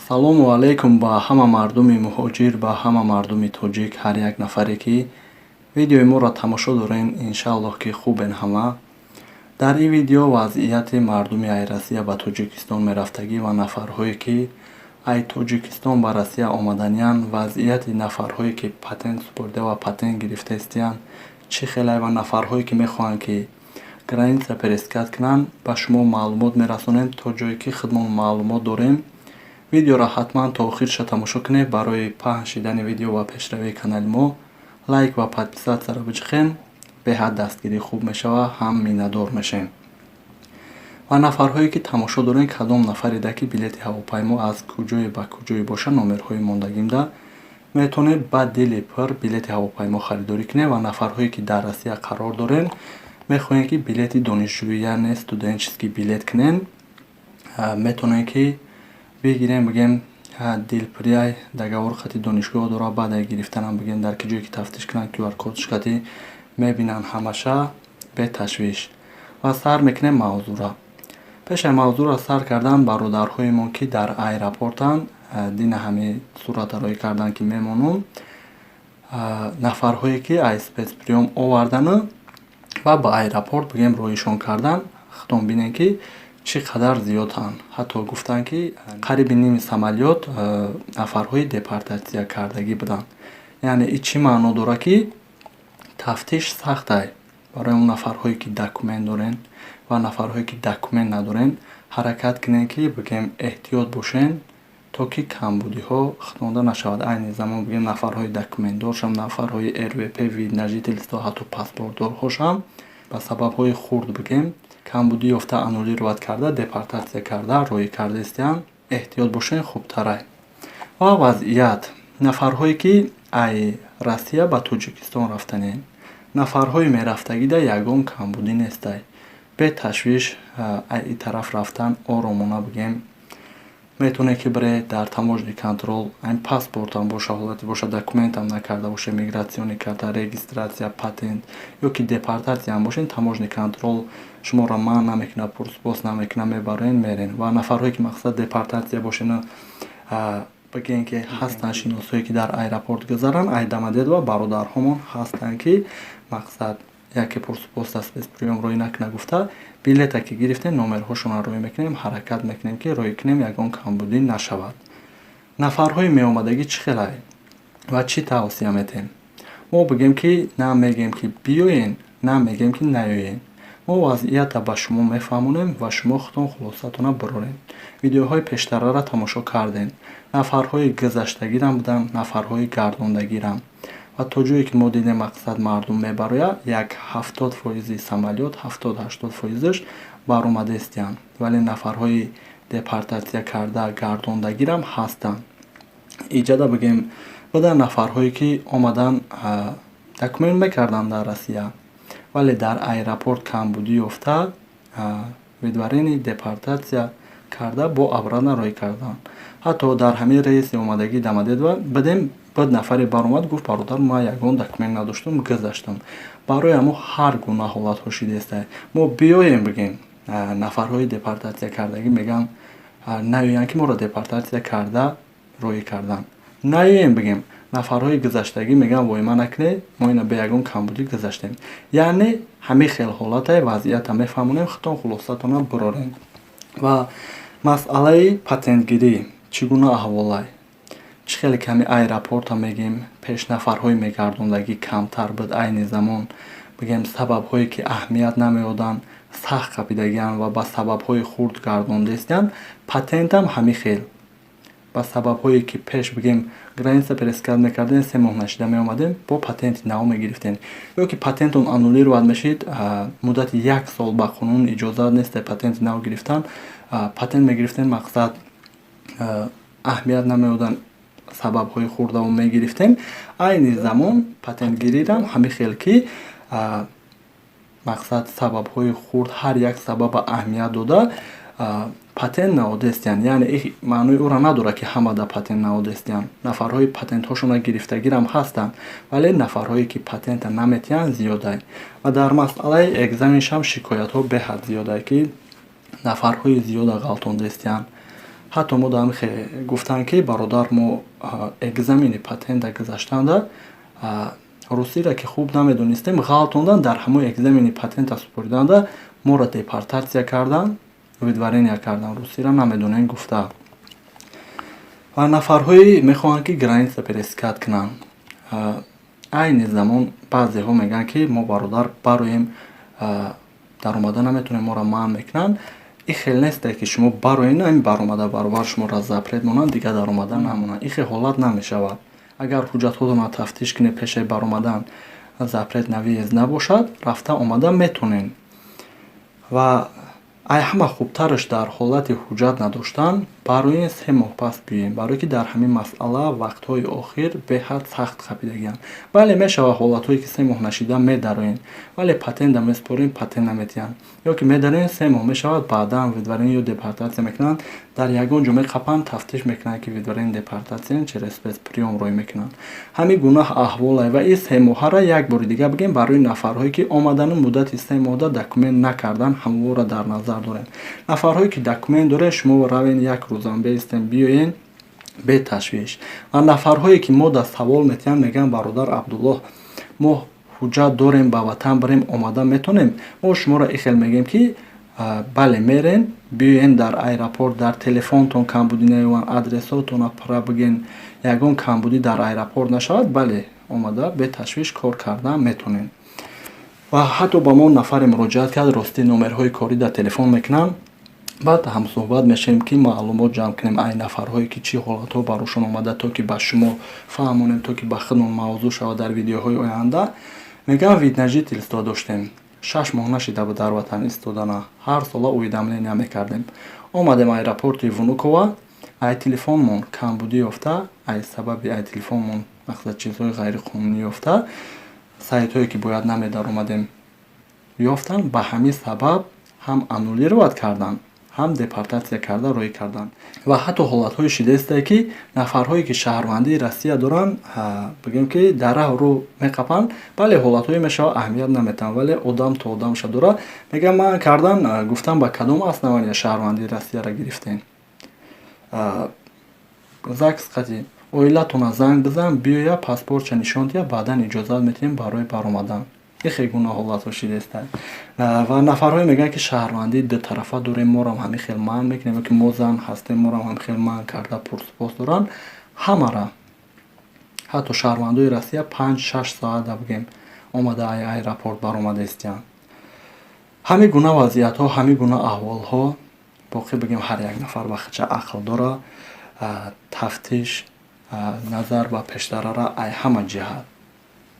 Ассалому алайкум ба ҳама мардуми муҳоҷир, ба ҳама мардуми тоҷик, ҳар як нафаре, ки видеои моро тамошо дорен. Иншааллоҳ, ки хубен ҳама. Дар ин видео вазъияти мардуми ай Россия ба Тоҷикистон мерафтагӣ ва нафарҳое, ки ай Тоҷикистон ба Россия омаданиянд, вазъияти нафарҳое, ки патент супорида ва патент гирифтаистиянд, чӣ хелай ва нафарҳое, ки мехоҳанд, ки граница пересекать кунанд, ба шумо маълумот мерасонем, то ҷое ки худмон маълумот дорем. Видеоро ҳатман то охирша тамошо кунед. Барои паҳн шидани видео ва пешравии канали мо лайк ва подписаться ро биҷиқен, беҳад дастгирӣ хуб мешавад, ҳам миннатдор мешем. Ва нафарҳое, ки тамошо дорем, кадом нафареда, ки билети ҳавопаймо аз куҷое ба куҷое боша, номерҳои мондагимда метавонед ба дили пур билети ҳавопаймо харидорӣ кунед. Ва нафарҳое, ки дар Россия қарор дорем, мехоҳем, ки билети донишҷӯӣ, яъне студенческий билет кунем, метавонем, ки бигирем. Бигем, дилпурияй договор хати донишгоҳ дорад. Баъд ай гирифтанам, бигем, дар ки ҷое ки тафтиш кунанд, QR кодш кати мебинанд ҳамаша беташвиш. Ва сар мекунем мавзӯъра. Пешаи мавзӯъро сар кардан, бародарҳоемон, ки дар аэропортанд, дина ҳамин сурата роӣ карданд, ки мемонум, нафарҳое, ки ай спецприём овардану ва ба аэропорт, бигем, роҳишон кардан, худтон бинед, ки чӣ қадар зиёданд. Ҳатто гуфтанд, ки қариби ними самолёт нафарҳои депортатсия кардагӣ буданд. Яъне ин чӣ маъно дорад? Ки тафтиш сахтай. Барои он нафарҳое, ки документ дорен, ва нафарҳое, ки документ надорен, ҳаракат кунед, ки, бигем, эҳтиёт бошен, то ки камбудиҳо худонда нашавад. Айни замон, бигем, нафарҳои документдоршам, нафарҳои РВП, вид на жительство, ҳатто паспортдорҳошам ба сабабҳои хурд, бигем, камбудӣ ёфта, аннулировать карда, депортатсия карда роҳӣ карда истиянд. Эҳтиёт бошен, хубтарай. Ва вазъият нафарҳое, ки ай Россия ба Тоҷикистон рафтанем, нафарҳои мерафтагида ягон камбудӣ нестай. Беташвиш ай ин тараф рафтан оромона, бигем, метавонед, ки бире дар таможенный контроль, айн паспортам боша, ҳолате боша, документам накарда боша, миграционный карта, регистрация, патент ё ки депортатсияам бошен, таможенный контроль шуморо манъ намекунад, пурсупос намекунад, мебароен, мерен. Ва нафарҳое, ки мақсад депортатсия бошену, бигӯем, ки ҳастанд шиносое, ки дар аэропорт гузаранд, ай Домодедово бародарҳомон ҳастанд, ки мақсад яке пурсупос аст, спецприём роҳӣ накунад гуфта, билета ки гирифтем, номерҳошонро роҳӣ мекунем, ҳаракат мекунем, ки роҳӣ кунем, ягон камбудӣ нашавад. Нафарҳои меомадагӣ чӣ хелай ва чӣ тавсия метем мо? Бигем, ки на мегӯем, ки биёен, на мегӯем, ки наёен. Мо вазъията ба шумо мефаҳмонем ва шумо худтон хулосатона бироред. Видеоҳои пештараро тамошо кардем, нафарҳои гузаштагирам буданд, нафарҳои гардондагирам. Ва то ҷое ки мо дидем, мақсад мардум мебарояд, як 70 фоизи самолёт, 70-80 фоизаш баромадаистиянд, вале нафарҳои депортатсия карда гардондагирам ҳастанд. Иҷада, бигем, буданд нафарҳое, ки омадан, документ мекарданд дар Россия, вале дар аэропорт камбудӣ ёфта, выдворение, депортатсия карда, бо обратно роҳӣ карданд. Ҳатто дар ҳамин рейси омадагии Домодедово бидем, баъд нафаре баромад, гуфт: «Бародар, ман ягон документ надоштам, гузаштам». Барои ҳамо ҳар гуна ҳолатҳо шидаистае. Мо биёем, бигем, нафарҳои депортатсия кардагӣ мегӯянд, наёянд, ки моро депортатсия карда роҳӣ карданд. Наёем, бигем, нафарҳои гузаштагӣ мегӯянд: «Войма накунед, мо ина бе ягон камбудӣ гузаштем». Яъне ҳамин хел ҳолате. Вазъията мефаҳмонем, худтон хулосатона бирорем. Ва масъалаи патентгирӣ чӣ гуна аҳволай? Чӣ хеле ки ҳамин аэропорта, мегӯем, пеш нафарҳои мегардондагӣ камтар буд, айни замон, бигем, сабабҳое ки аҳамият намеоданд, сахт қапидагианд ва ба сабабҳои хурд гардондаистиянд. Патентам ҳамин хел, ба сабабҳое ки пеш, бигем, граница пересекать мекардем, 3 моҳ нашида меомадем, бо патенти нав мегирифтем, ё ки патентон аннулировать мешид, муддати як сол ба қонун иҷозат нест патенти нав гирифтан, патент мегирифтем, мақсад аҳамият намеоданд сабабҳои хурдао, мегирифтем. Айни замон патентгирирам ҳамин хел, ки мақсад сабабҳои хурд, ҳар як сабаба аҳамият дода, патент наодестиянд. Яъне маънои ӯро надорад, ки ҳама да патент наодестиянд. Нафарҳои патентҳошонро гирифтагирам ҳастанд, вале нафарҳое, ки патента наметиҳанд, зиёдай. Ва дар масъалаи экзаменшам шикоятҳо беҳад зиёдай, ки нафарҳои зиёда ғалтондестиянд. Ҳатто мо дар гуфтанд, ки бародар, мо экзамени патента гузаштанда русиро ки хуб намедонистем, ғалтондан, дар ҳамон экзамени патента супориданда моро депортатсия кардан, выдворение кардан, русиро намедонем гуфта. Ва нафарҳое мехоҳанд, ки граница пересекать кунанд, айни замон баъзеҳо мегӯянд, ки мо, бародар, бароем даромада наметавонем, моро манъ мекунанд. Ин хел несте, ки шумо бароед, ин баромада баробар шуморо запрет монанд, дигар даромада намонанд. Ин хел ҳолат намешавад. Агар ҳуҷҷатҳотонро тафтиш кунед, пешаи баромадан запрет на въезд набошад, рафта омада метонед. Ва ай ҳама хубтараш, дар ҳолати ҳуҷҷат надоштан барои 3 моҳ пас биёем, барое ки дар ҳамин масъала вақтҳои охир беҳад сахт қапидагианд. Бале, мешавад ҳолатҳое, ки 3 моҳ нашида медароем, вале патента месупорем, патент наметиҳанд, ё ки медароем, 3 моҳ мешавад, баъдан выдворение ё депортатсия мекунанд, дар ягон ҷо меқапанд, тафтиш мекунанд, ки выдворение, депортатсия через спецприём рой мекунанд. Ҳамин гуна аҳволае. Ва ин 3 моҳаро як бори дига бигем, барои нафарҳое, ки омадану муддати 3 моҳда документ накардан, ҳамонро дар назар дорем. Нафарҳое, ки документ доред, шумо равен, як рӯзам беистем, биёен беташвиш. Ва нафарҳое, ки мо да савол метиҳанд, мегӯянд: «Бародар Абдуллоҳ, мо ҳуҷҷат дорем, ба ватан бирем, омада метонем?» Мо шуморо ин хел мегӯем, ки бале, мерен, биёен, дар аэропорт дар телефонтон камбудӣ наёванд, адресотонро пурра бигӯен, ягон камбудӣ дар аэропорт нашавад, бале, омада беташвиш кор карда метонем. Ва ҳатто ба мо нафаре муроҷиат кард, ростӣ номерҳои корӣ дар телефон мекунанд, баъд ҳамсӯҳбат мешавем, ки маълумот ҷамъ кунем ай нафарҳое, ки чӣ ҳолатҳо барошон омада, то ки ба шумо фаҳмонем, то ки ба худмон мавзӯъ шавад дар видеоҳои оянда. Мегӯям, вид на жительство доштем, 6 моҳ нашида буд дар ватан истодана, ҳар сола уведомления мекардем. Омадем аэропорти Внуково, ай телефонмон камбудӣ ёфта, ай сабаби ай телефонмон, мақсад, чизҳои ғайриқонунӣ ёфта, сайтҳое, ки бояд намедаромадем, ёфтанд. Ба ҳамин сабаб ҳам аннулировать карданд, ҳам депортатсия карда роҳӣ карданд. Ва ҳатто ҳолатҳое шидаистае, ки нафарҳое, ки шаҳрвандии Россия доранд, бигӯем, ки дар раҳ рӯ меқапанд. Бале, ҳолатҳое мешавад, аҳамият наметаванд, вале одам то одамша дорад. Мегӯям, ман кардан гуфтам: «Ба кадом основания шаҳрвандии Россияро гирифтем? ЗАГС қати оилатона занг бизан, биёя, паспортша нишон диҳа, баъдан иҷозат медиҳем барои баромадан». Ин хел гуна ҳолатҳо шидаистанд. Ва нафарҳое мегӯянд, ки шаҳрвандии дутарафа дорем, морам ҳамин хел манъ мекунем, ё ки мо зан ҳастем, морам ҳамин хел манъ карда пурсупос доранд. Ҳамара, ҳатто шаҳрвандои Россия, 5-6 соата бигем, омада аэропорт баромада истиянд. Ҳамин гуна вазъиятҳо, ҳамин гуна аҳволҳо. Боқӣ, бигем, ҳар як нафар ба худша ақл дора. Тафтиш назар ба пештарара ай ҳама ҷиҳат,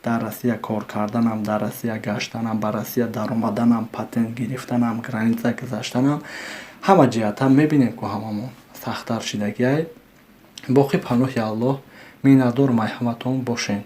дар Россия кор карданам, дар Россия гаштанам, ба Россия даромаданам, патент гирифтанам, граница гузаштанам, ҳама ҷиҳата мебинем, ку ҳамамон сахттар шидагиай. Боқӣ паноҳи Аллоҳ. Миннатдорум ай ҳаматон, бошен.